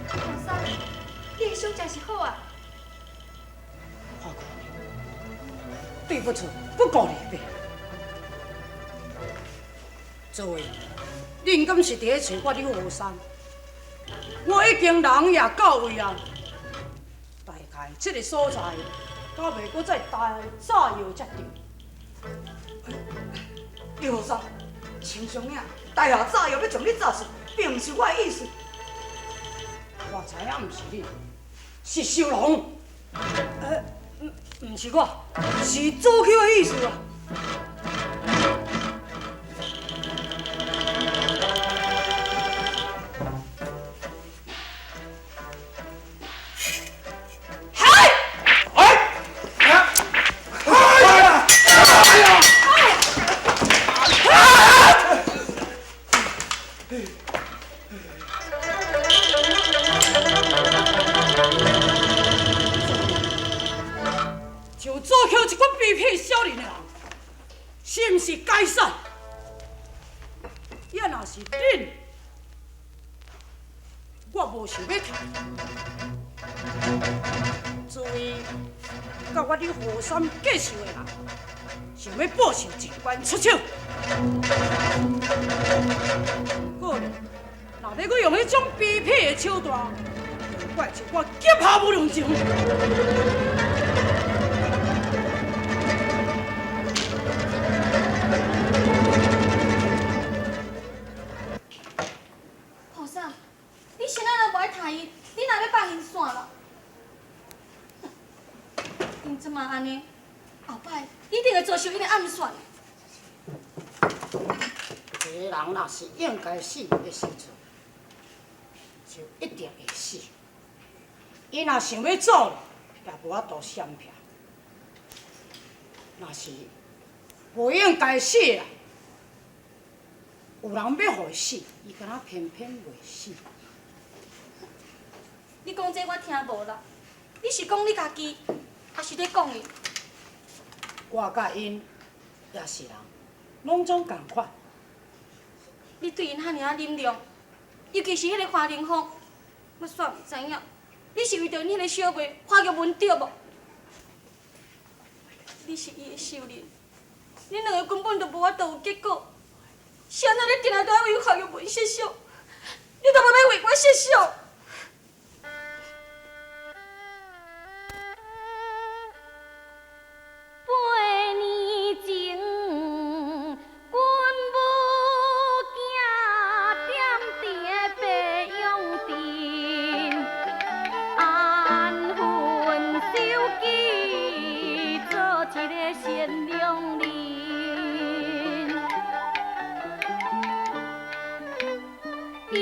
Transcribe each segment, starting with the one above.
老三，你的伤真是好啊！花姑娘，对不住，不顾离别。诸位，恁敢是伫咧揣我柳和山？我已经人也到位啊，大概这个所在，敢袂阁再带炸药才对。刘和尚，亲像影，大下炸药欲将你炸死，并毋是我的意思。我知影毋是你，是秀龙。毋，毋是我，是左丘的意思啊。就左丘这款卑鄙小人的人，是毋是该杀？也若是恁，我无想欲杀。诸位，佮我柳和山结仇的人，想欲报仇，尽管出手。不过，若欲阁用彼种卑鄙的手段，就怪就我剑下无量情。菩萨，你先仔若无爱杀伊，你若欲放𪜶散啦？𪜶这马按呢，后摆你一定会遭受𪜶的暗算。一个人若是应该死的时阵，就一定会死。伊若想欲走，也无法度闪避。若是无应该死啦，有人欲予伊死，伊敢若偏偏袂死。你讲这我听无啦？你是讲你家己，抑是咧讲𪜶？我佮𪜶也是人，拢总仝款。你对𪜶遐尔仔忍让，尤其是彼个花玲芳，我煞毋知影，你是为著𪜶彼个小妹花玉文对无？你是伊的仇人，恁两个根本就无法度有结果，是按怎你定定都爱为花玉文设想？你都无欲为我设想？八年前，阮母囝踮伫白杨镇，安分守己，做一个善良人。𪜶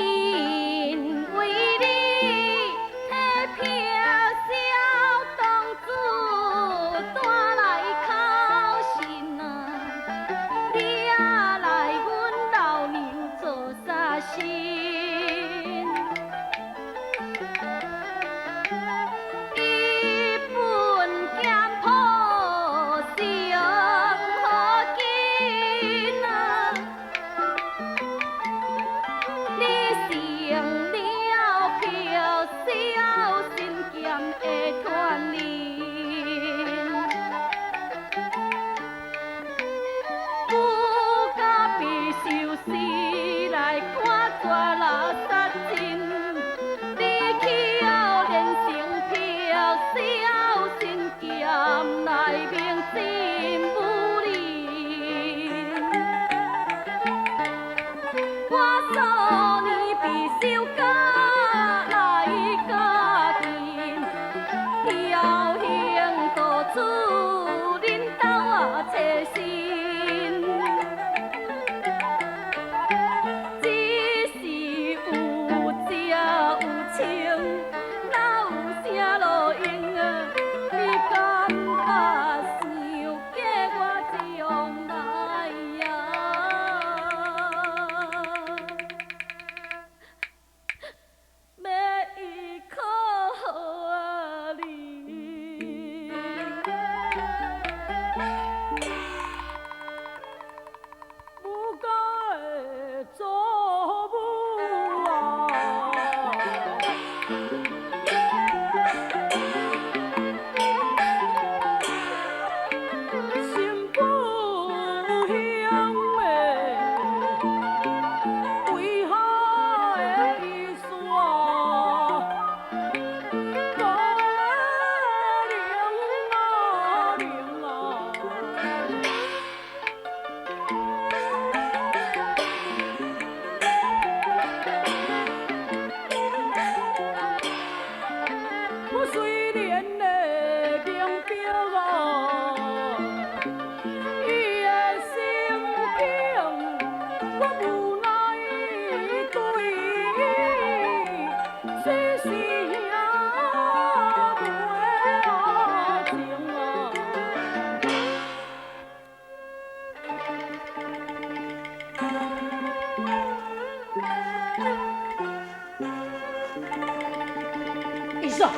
嫂，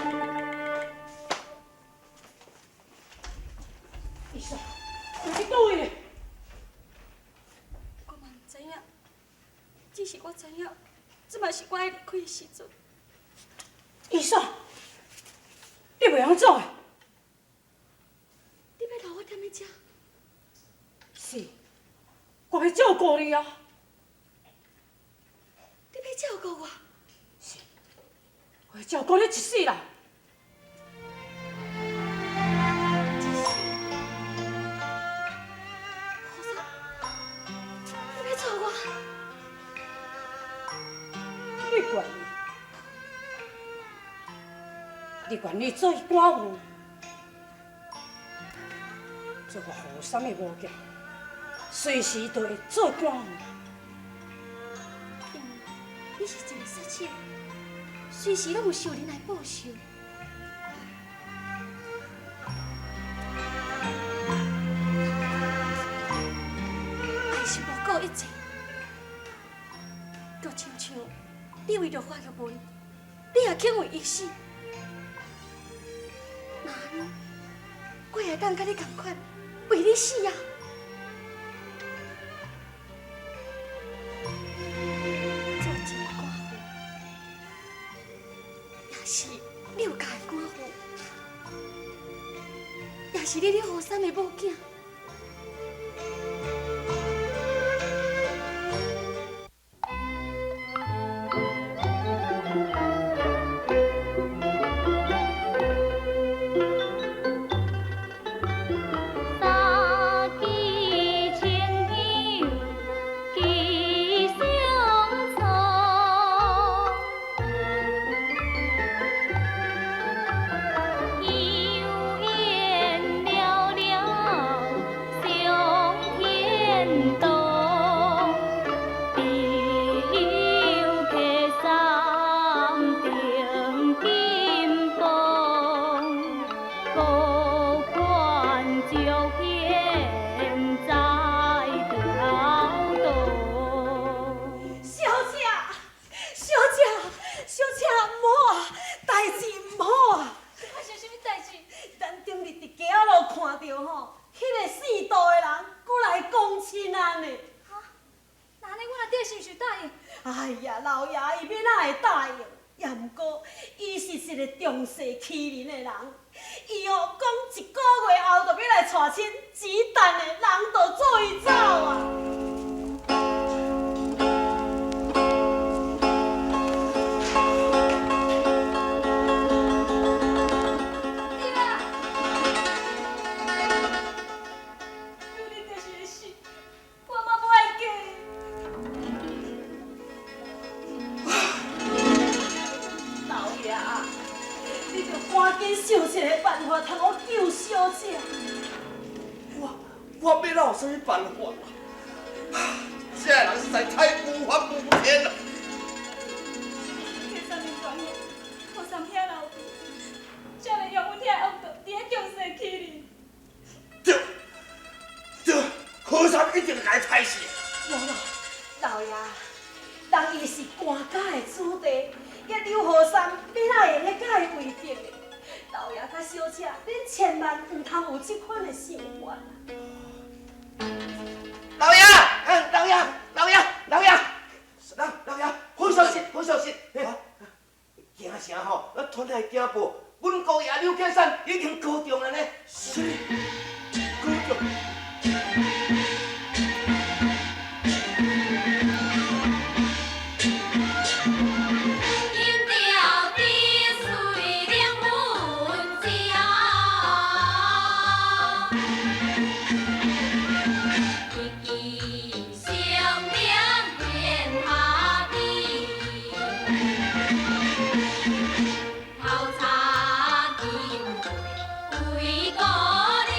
医生，你去佗位咧？我嘛毋知影，只是我知影，这嘛是我爱离开的时阵。医生，你袂晓走的。你欲留我踮咧遮？是，我欲照顾你啊。你欲照顾我？是，我欲照顾你一世人。一世。何生，你欲娶我？你愿意？你愿意做伊寡妇，做个何三的某囝，随时都会做寡妇。因为你是一个杀手，随时拢有仇人来报仇。爱是无顾一切，就亲像你为著华玉文，你也肯为伊死。那按呢，我也会当佮你仝款，为你死啊！做一个寡妇，也是你有家的寡妇，也是你刘三的某囝。三支清香寄相送，香烟袅袅上天堂，只有客三定金榜。高官招显在调动。小姐，小姐，小姐，毋好啊，代志毋好啊！发生啥物代志？咱顶日伫街仔路看著吼，彼个姓杜的人，阁来讲亲啊呢。哈？那按呢，阮阿弟是毋是答应？哎呀，老爷，伊欲哪会答应？也毋过，伊是一个重势欺人的人。伊哦讲一个月后就欲来娶亲，只等下人就做伊走啊！对啊，你就是会死，我嘛无爱嫁。老爷，你著赶紧想一个办法，通予救小姐。我欲哪有啥物办法啊？这个人实在太无法无天了。第三面传言，何三兄老弟，才会用阮遐恶毒，伫咧强势欺人。对，对，何三一定会共伊刣死。无啦，老爷，人伊是官家的子弟，遐刘何三，你哪会用得佮伊为敌的？老爷佮小姐，恁千万毋通有这款的想法。老爷，哎，老爷，老爷，老爷，老老爷，好消息，好消息！京城吼，咱传来惊报，阮姑爷刘克山已经高中了呢。啥物？高中？音调滴水连阮家，一支声名天下地，头插金为故里。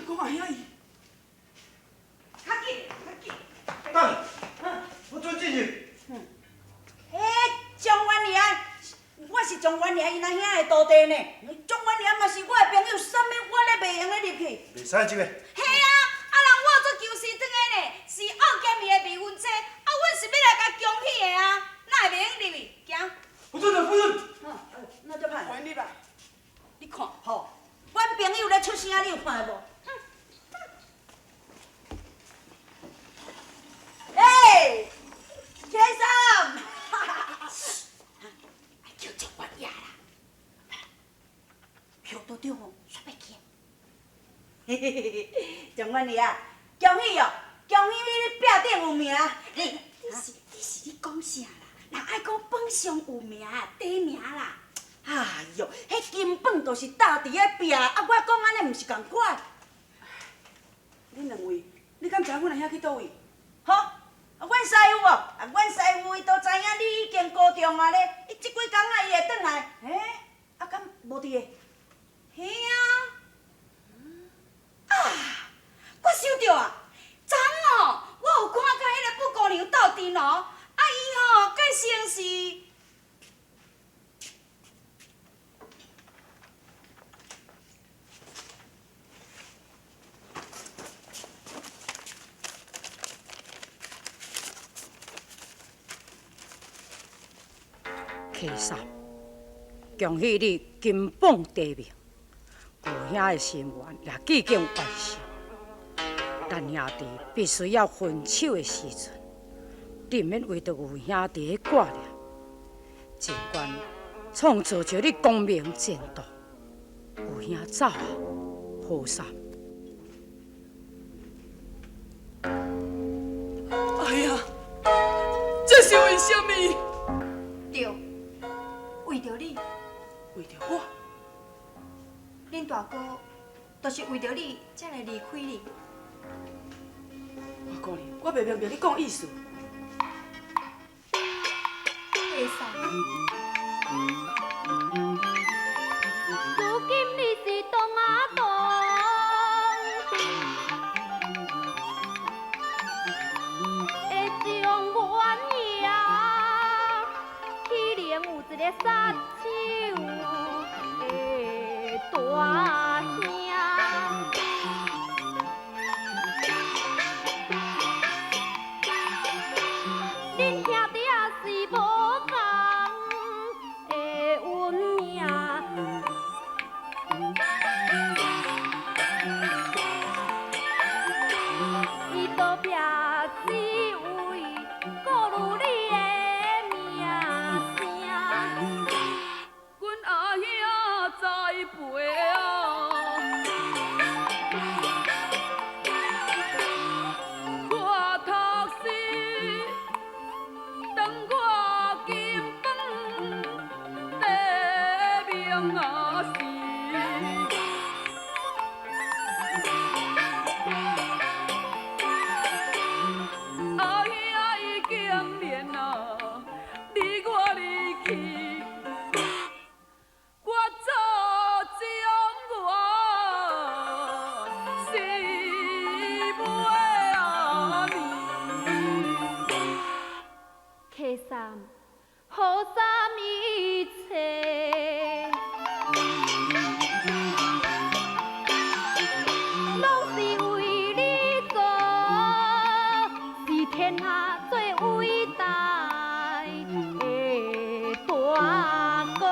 讲阿兄伊。较紧，较紧。等，不准进去。欸，状元爷，我是状元爷𪜶阿兄的徒弟呢。状元爷嘛是我的朋友，啥物我咧袂用得入去。袂使入去。嘿啊，啊人我做求师转来呢，是奥剑伊的未婚妻，啊，阮是欲来共恭喜的啊，哪会袂用入去？行。不准的，不准。那就歹。欢迎你来。你看吼，阮朋友咧出声，你有看无？欸，先生，叫状元爷啦，票都对吼，煞欲去。嘿嘿嘿嘿，状元爷，恭喜哦，恭喜你壁顶有名。你是咧讲啥啦？人爱讲榜上有名，第一名啦。哎哟，彼金榜就是斗伫咧壁，啊，我讲按呢毋是仝款。恁两位，你敢知影阮阿兄去佗位？好，啊，阮师傅哦，啊，阮师傅伊都知影你已经高中啊咧，伊這幾工啊伊會轉來，欸，啊，敢無佇个？嘿啊！啊，我想著啊，昨昏哦，我有看甲彼個布姑娘鬥陣哦，啊，伊吼改成是。客三，恭喜你金榜题名，舅兄的心愿也已经完成。咱兄弟必须要分手的时阵，你毋免为著舅兄弟咧挂念，尽管创造著你光明前途。舅兄走啊，好三。哎呀，这是为啥物？对。为著你，为著我，恁大哥就是为著你才会离开你。我姑娘，我袂明白你讲意思。会使。如今你是当啊当，的状元爷，岂能有一个杀手的大兄？恁兄弟也是无仝的运命。伊倒壁只为顾虑你的名声。阮阿兄栽培啊，我读书，当我金榜题名啊时。阿兄伊竟然啊，离我而去，我做状元是袂啊呢。客三，好三一切，拢是为你做，是天下最伟大的大哥。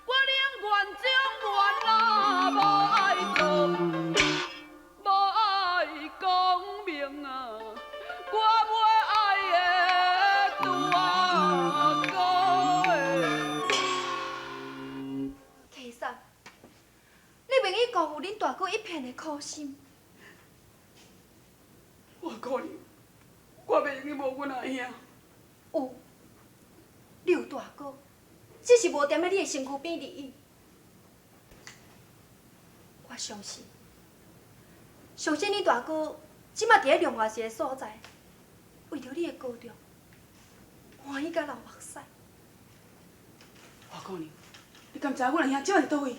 我宁愿状元啊，无爱做，无爱功名啊，我袂爱的大哥的。客三，你袂去辜负恁大哥一片的苦心。我姑娘，我袂用得无阮阿兄。有，你有大哥，只是无踮咧你的身躯边而已。我相信，相信你大哥这马伫咧另外一个所在，为著你的高中，欢喜甲流目屎。华姑娘，你敢知阮阿兄这摆伫佗位？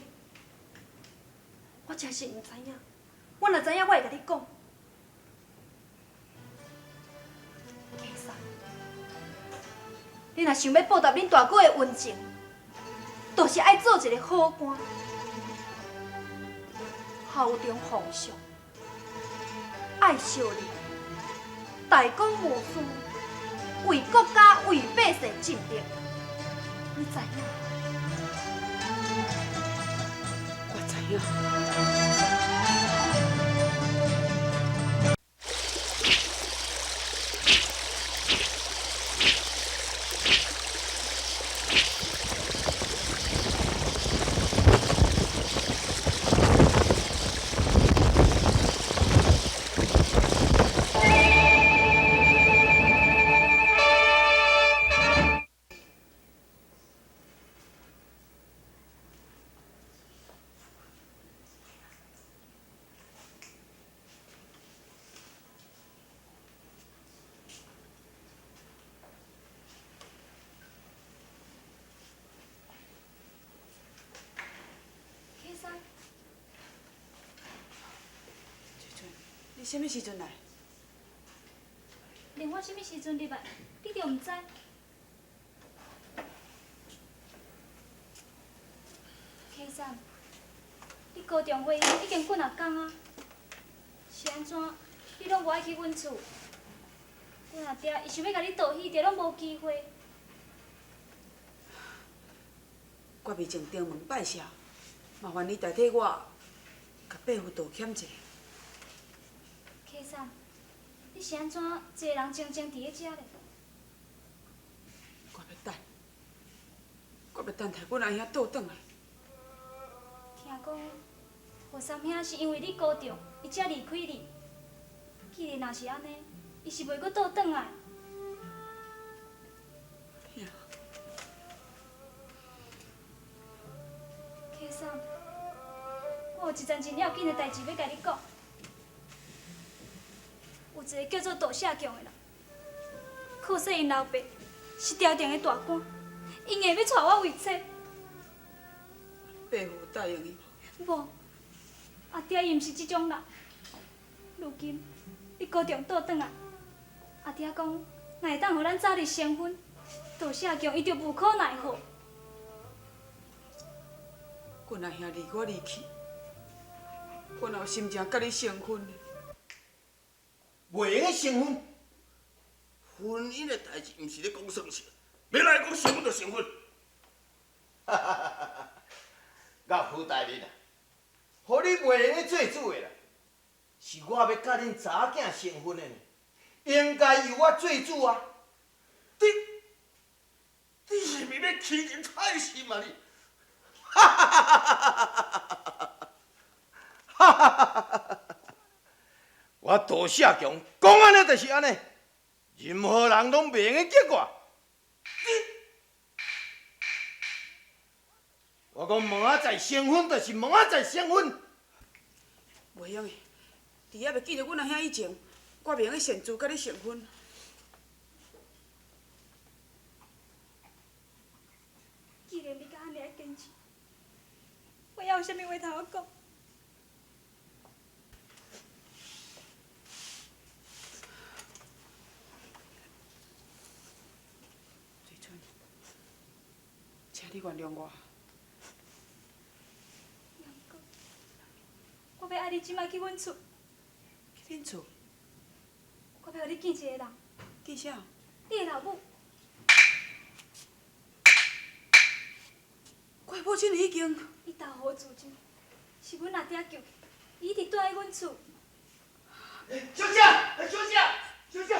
我真是毋知影，我若知影，我会共你讲。继三，你若想欲报答恁大哥的恩情，就是爱做一个好官，效忠皇上，爱惜人，大公无私，为国家、为百姓尽力。你知影？我知影。启山，翠春，你啥物时阵来？连我啥物时阵入来，你就毋知？启山，你高中会议已经几若工啊，是按怎？你拢无爱去阮厝？阮阿爹伊想欲共你道喜，就拢无机会。我未前登门拜谢，麻烦你代替我，共伯父道歉一下。启山，你是按怎一个人静静伫咧遮咧？我欲等，我欲等待阮阿兄倒转来。听讲，何三兄是因为你高中，伊才离开你。既然若是按呢，伊是袂阁倒转来。兄，启山，我有一件真要紧的代志欲共你讲。有一个叫做杜社强的人，靠说𪜶老爸是朝廷的大官，𪜶硬欲娶我为妻。伯父答应伊无？无，阿爹伊毋是这种人。如今你高中倒转来，阿爹讲，若会当予咱早日成婚，杜社强伊就无可奈何。阮阿兄离我而去，我哪有心情佮你成婚呢？袂用得成婚，婚姻的代志毋是咧讲算术，欲来讲成婚就成婚。哈哈哈哈！岳父大人啊，予你袂用得做主的啦，是我欲佮恁查某囝成婚的呢，应该由我做主啊！你是毋是欲欺人太甚啊你？哈哈哈哈哈哈！我杜社强讲按呢就是按呢，任何人拢袂用得激我。你，我讲明仔载成婚就是明仔载成婚。袂用的，伫犹未见著阮阿兄以前，我袂用得擅自佮你成婚。既然你敢按呢坚持，我犹有啥物话通好讲？翠春，请你原谅我。毋过，我欲爱你这摆去阮厝。去恁厝？我欲予你见一个人。见啥？你的老母。我的母亲已经…… 伊投河自尽，是阮阿爹救去，伊一直蹛伫阮厝。小姐，小姐，小姐，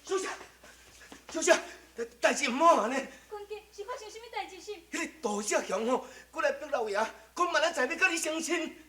小姐，小姐，代志毋好按呢。关键是发生啥物代志是？彼个杜社强吼，过来逼老爷，讲明仔载欲佮你相亲。